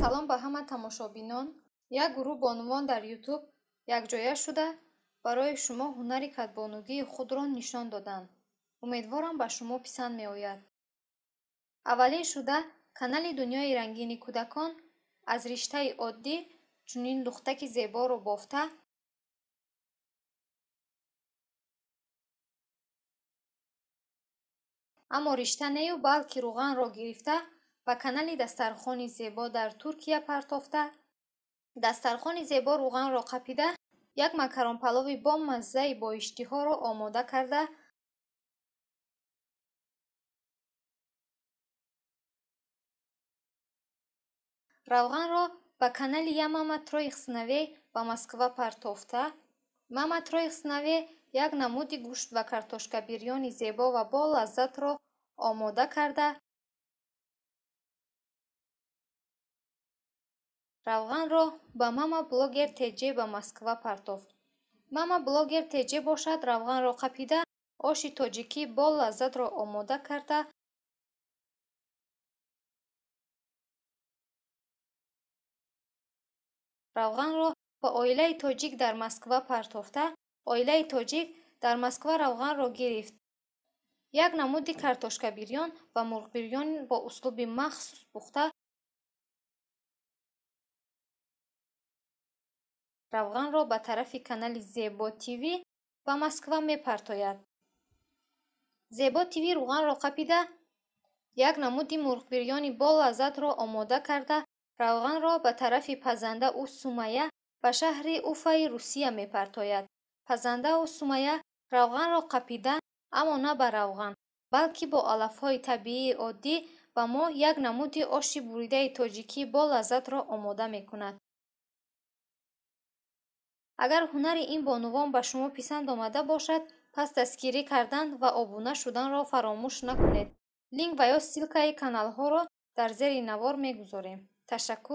Салом ба ҳама тамошобинон. Як гурӯҳ бонувон дар Ютуб якҷоя шуда барои шумо ҳунари кадбонугии худро нишон доданд. Умедворам, ба шумо писанд меояд. Аввалин шуда канали Дунёи рангини кӯдакон аз риштаи оддӣ чунин лухтаки зеборо бофта, аммо ришта нею, балки рӯғанро гирифта ба канали Дастархони зебо дар Туркия партофта, Дастархони зебо рӯғанро қапида, як макаронпалови бомаззаи боиштиҳоро омода карда, равғанро ба канали Я мама троих сыновей ба Москва партофта, Мама троих сыновей як намуди гӯшт ва картошка бирёни зебо ва бо лаззатро омода карда, равғанро ба Мама блогер Теҷе ба Москва партофт. Мама блогер Теҷе бошад, равғанро қапида, оши тоҷикӣ бо лаззатро омода карда, равғанро ба оилаи тоҷик дар Москва партофта, оилаи тоҷик дар Москва равғанро гирифт. Як намуди картошка бирён ва мурғбирён бо услуби махсус пухта, равғанро ба тарафи канали Зебо ТВ ба Москва мепартояд. Зебо ТВ рӯғанро қапида, як намуди мурғбирёни бо лаззатро омода карда, равғанро ба тарафи пазанда ӯ Сумая ба шаҳри Уфаи Русия мепартояд. Пазанда ӯ Сумая равғанро қапида, аммо на ба равған, балки бо алафҳои табиии оддӣ ба мо як намуди оши буридаи тоҷикӣ бо лаззатро омода мекунад. Агар ҳунари ин бонувон ба шумо писанд омада бошад, пас дастгирӣ кардан ва обуна шуданро фаромӯш накунед. Линк ва ё ссилкаи каналҳоро дар зери навор мегузорем. Ташаккур.